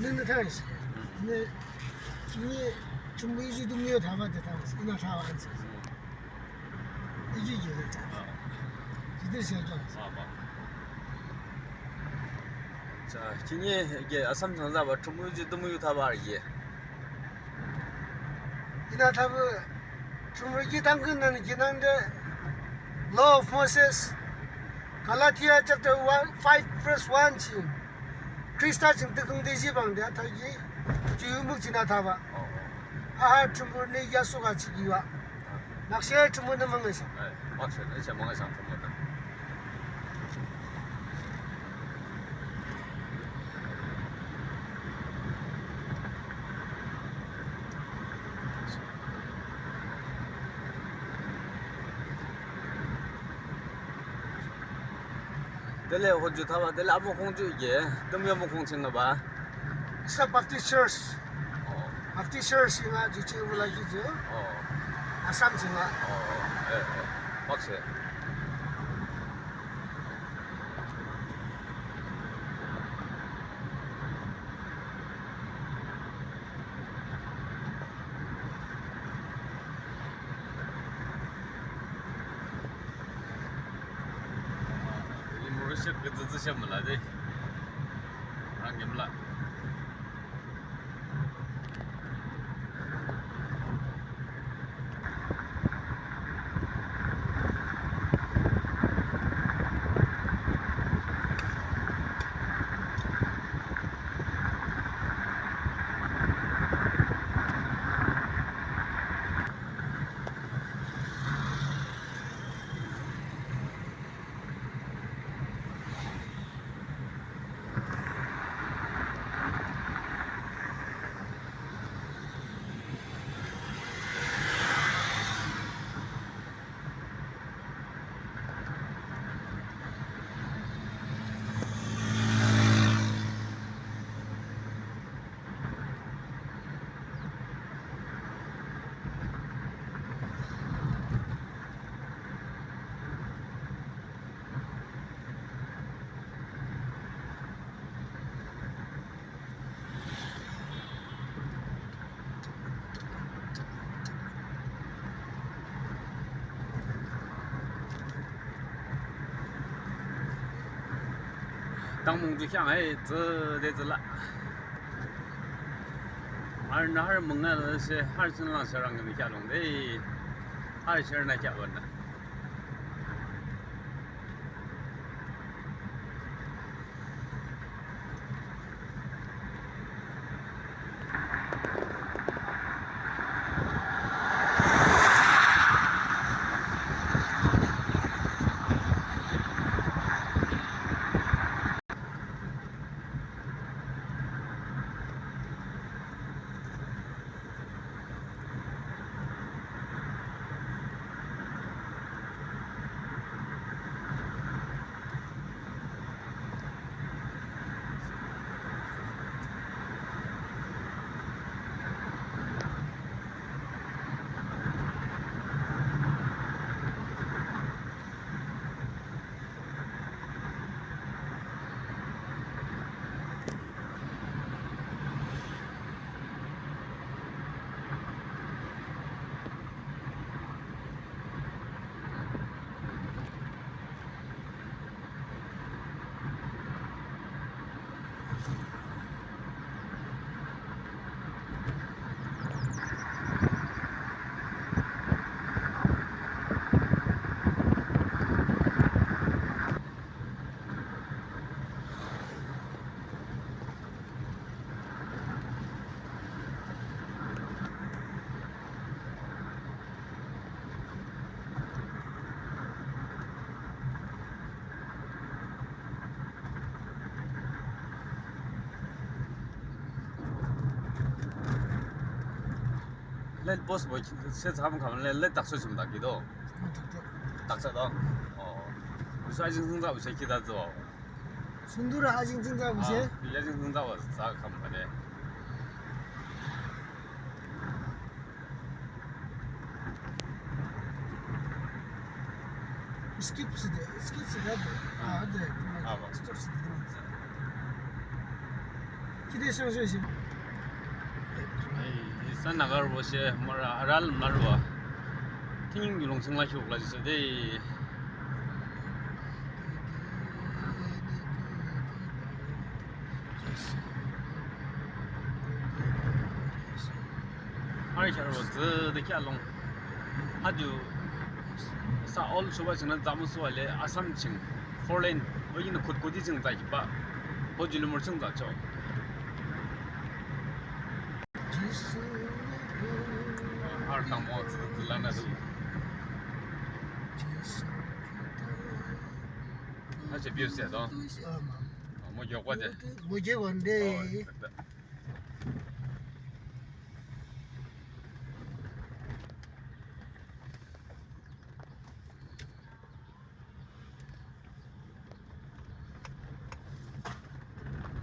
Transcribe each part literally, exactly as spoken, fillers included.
Nünü thanks. Nü, nü, Thrünpuh yu ju tümü yo thaba de thanks. Inü thaba answer. Yu ju le. Jide sha ja. Acha, khihni ke Assam ching zaba Thrünpuh yu ju tümü yo thaba arü ye. Inü thaba Thrünpuh ki tangkün nü ki nangde Law of Moses, Galatia chapter one, five verse one ching, Khrista ching tükhüngde jibang de athakhi, ju mük ching athaba. Oh, oh. Aha Thrünpuh nü yasoka ching iwa. Makshe Thrünpuh nü müngasha. Ai, makshe, makshe müngasha Thrünpuh nü. Tüle hoju thaba, tüle amukhung ju ke, tümü yo mukhung ching laba. It's a Baptist church. Oh. Baptist church inü ju ching wula ki ju. Oh. Assam ching a. Oh, oh, eh, eh. Makshe. Limro shek ke tsütsü shem la de. Rang yem la. Tangmung ju kheang ai tsü de tsü la. Arü nü harü münga la she harü ching lang she rang kemi kheah lung de. Harü ching nü kheah won nü. Le post bo she thsam kham le, le takso chim dakki do. Takso do. Oh. Usa ajing sung za bu she ki da zo. Sundura ajing sung za bu she. Ah, ya ajing sung za bu za kham ba de. Skip side, skip side de. Ah. Ah, de. Ah, ba. Stop side. Kide song song sing. Ai, isa nagarübo she mara aral marübo. Thüning yulong sing la shok la jisode. Ari sharübo tsüde kya long. Haju sa all shoba ching na zamu suwa le Assam ching. Four lane, o yini khut khut ching za hiba. Ho jilumur ching za cho. Har tang mo tsu tsu la na du. Ha che biu se do. Mo yo kwa de. Mo yo kwa de.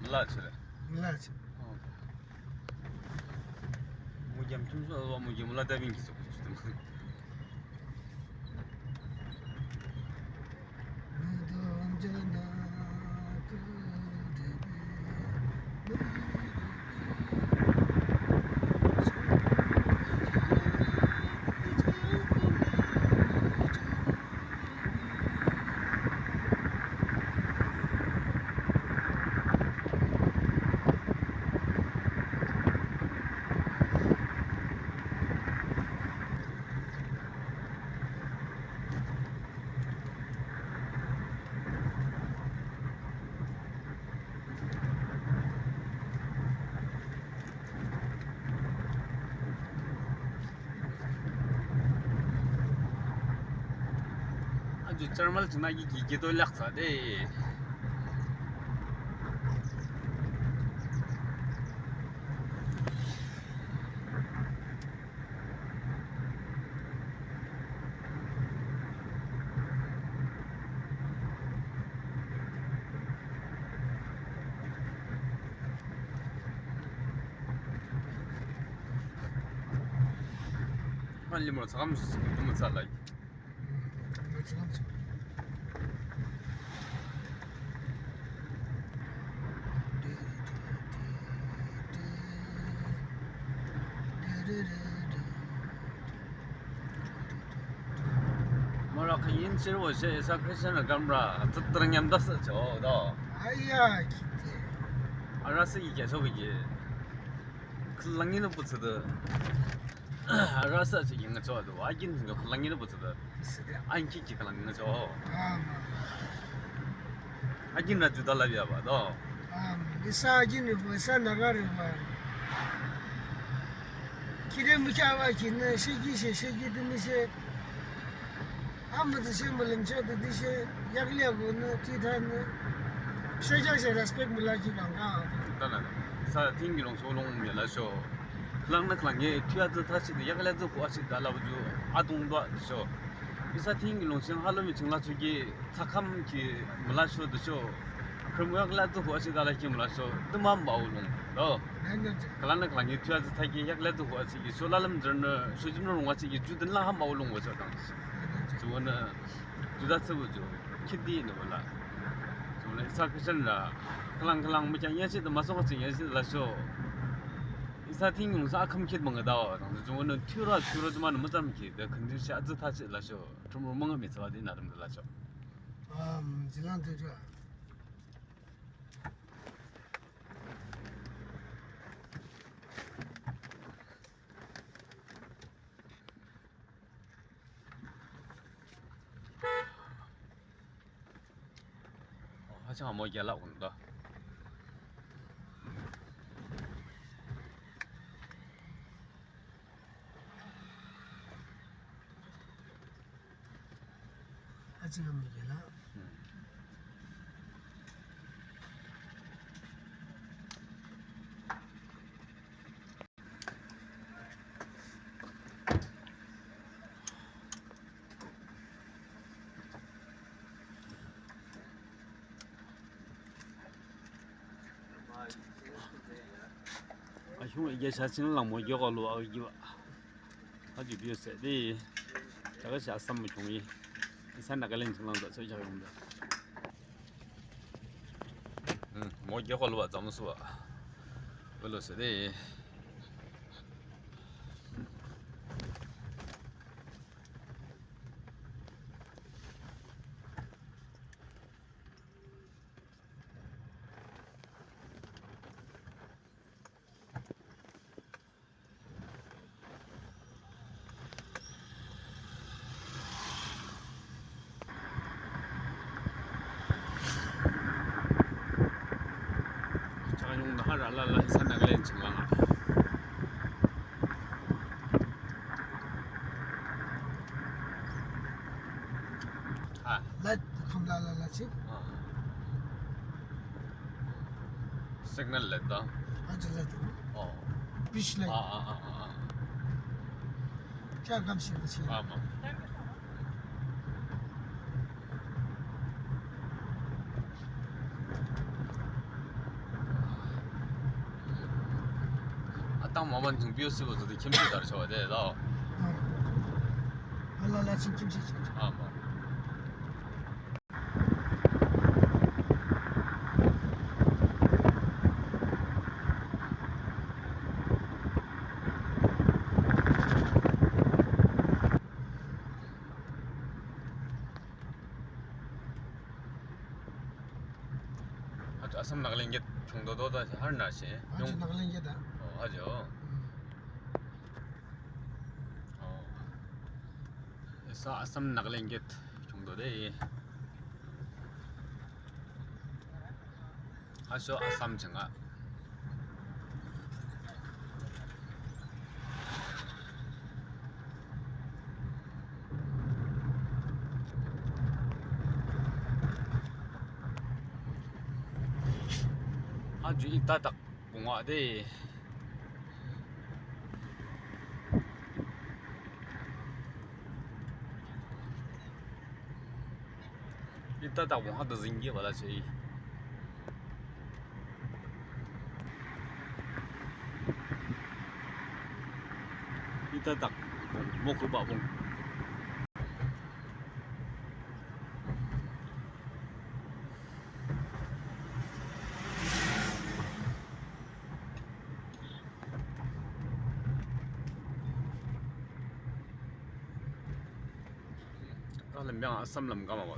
Mla chire. Mla chire. Mujam chungso wa mujam mla da bin kiso kuchutum. Aji charmal chingna ki ki ki to lak sa de. Hali mo tsakam mo tsala. Mara khayin sir wo she isa Christian kamra tsatrang yam das cho do. Aya kite. Ara se yi kya so ki. Khülang yino pütsüde. Arasa chiki ngacho do, ajin chiki khülang yino pütsüde. Ajin chiki khülang yino cho. Ajin na juda la biya ba do. Isa ajin ni ba, isa naga re ba. Kide mucha ba ki ne, sheki she, sheki de mi she. Amütsü she mülümcho de di she, yakli ago ne, ti tha ne. Sheki she respect müla ki bang ka. Tana, sa thing yulong so long mi la sho. Khülang na khülang ye, thuya tsü tha shi de, yakli tsü khu a shi da la bu ju, adung do sho. Isa thing yulong sing halo mi ching la chu ki, tsakam ki müla sho de sho. Khrüm yakli tsü khu a shi da la ki müla sho, de ma ba u long do. Khülang na khülang ye, thuya tsü tha ki, yakli tsü khu a shi ki, sho la lam zern, sho jim no long a shi ki, ju den la ha ma u long wa sho dang. Ju ne, ju da tsü bu ju, ki di ne wa la. Ju ne, isa Christian la, khülang khülang mi chang ya shi de, ma song a shi ya shi la sho. Isa thing yung sa kham khit bang da wa, dang zung wan thura thura zuma na ma zam ki, de khun sha zi ta chi la sho, thum ru mang mi tsa di na dam la sho. Um, zilang tu ja. Hachang amo gela un do. Hachang amo gela. Hmm. Ahiung ige sha ching lang mo yoga lo a gi ba. Aji biyo se de. Chaga sha sam mo chung yi. Isa Nagaland ching lang da so ja yong da. Hmm, mo yoga lo a zam su a. Lo sede. Changayung nahar alala isa Nagaland chinglang a. Ah. Light kham la la la chi. Ah. Signal light da. Aji light da. Oh. Beach light. Ah, ah, ah, ah, ah. Kya kam si si. Ah, ma. Atang maman thung biu si bo zo de kim si dar cho de da. Ah. Ala la chin kim si chin. Ah, ma. Ato Assam Nagaland gate chungdo do da har na shi. Ato yung Nagaland gate da. Oh, ato. Hmm. Oh. Isa Assam Nagaland gate chungdo de. Aso Assam changa. Ajo ita tak bunga de. Ita tak bung hado zinggi bala che. Ita tak bung moku ba bung. Ka lam yang Assam lam kama ba.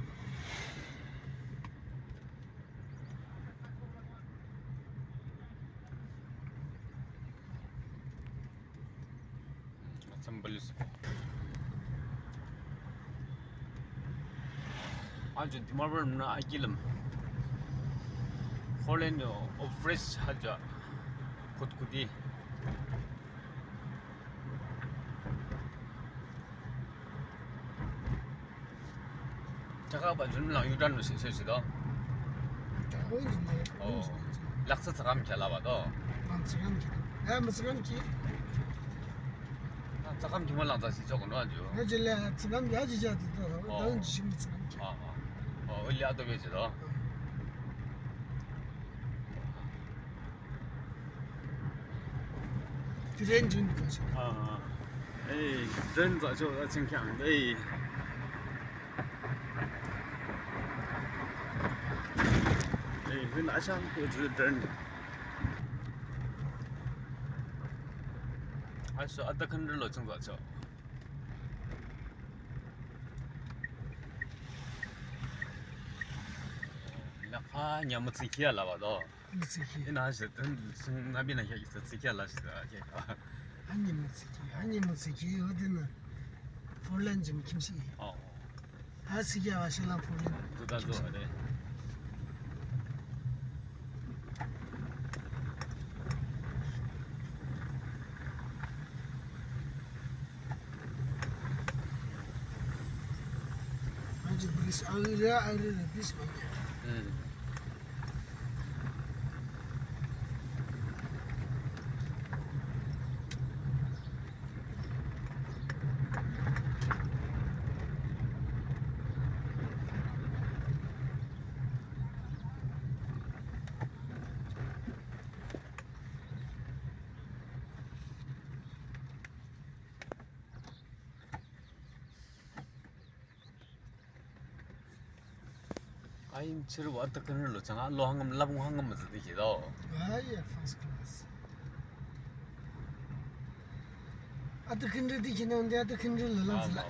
Assam police. Ajo Dimapur na akilim. Foreign office haja kut kuti. Chaka ba jun lang yudan lu se se se do. Chaka ba jun lang. Oh. Laksa tsakam kya la ba do. Lang tsakam ki. Ya, ma tsakam ki. Tsakam ki ma lang tsa si chok no ajo. Ya, jile tsakam ya ji ja do. Oh. Lang ji shim tsakam ki. Ah, ah. Oh, uli ato be ji do. Train jun ka shi. Ah, ah. Ei, train za cho za ching khyang dei. Ei, hun a shang ko zu train. Aso ata kan lo ching za cho. Lakha nyam tsi khia la ba do. Mütsükhi. Ina shi tün sung nabi na kya isa tsükhi la shi da kya. Ani mütsükhi, ani mütsükhi, o de na. Four lane jim kimshi. Oh. Ha sikhi wa shi la four lane. Zu da zu de. Aji bridge, aji, aji bridge bang ya. Hmm. Ayin chirwa takar lo changa lo hangam labung hangam zati kido. Ay, first class. Ato khünrü dükhinangde ato khünrü lo lang tsüla.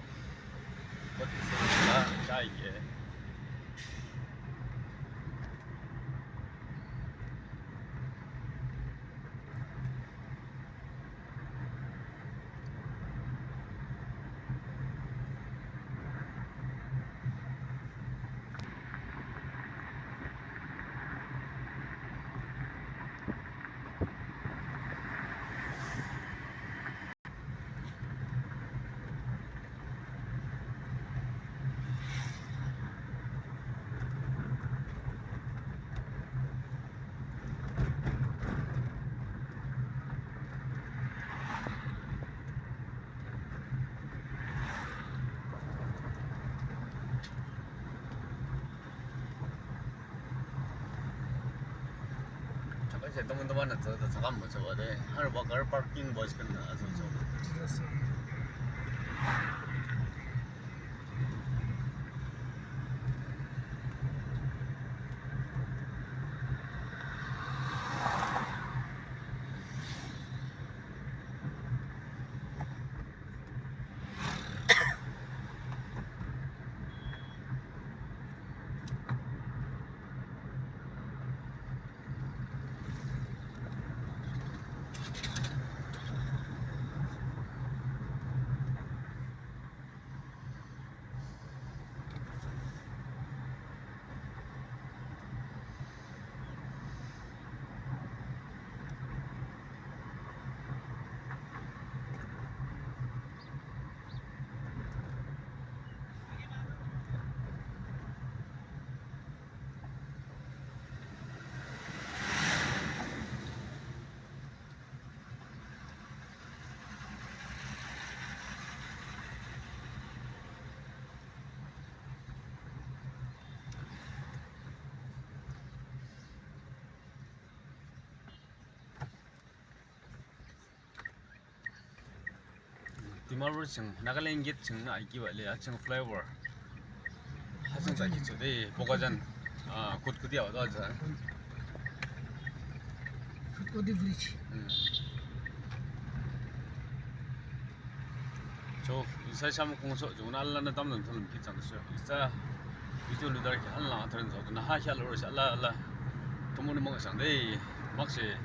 Chaka che tong tong na tsa tsa kam mo chaba de. Har ba car parking ba chikana azo cho. Dimapur ching, Nagaland gate ching na aiki ba le, aching flyover. Aching ta kicho de, Bokajan, ah, Khutkhuti awa da ja. Khutkhuti bridge. Hmm. Cho, isa sam kung so, jung na ala na tam dan tholum ki chang so. Isa, video lu dar ki ala na tren so, na ha sha lo sha la la. Tumu ni mong sang de, mak se.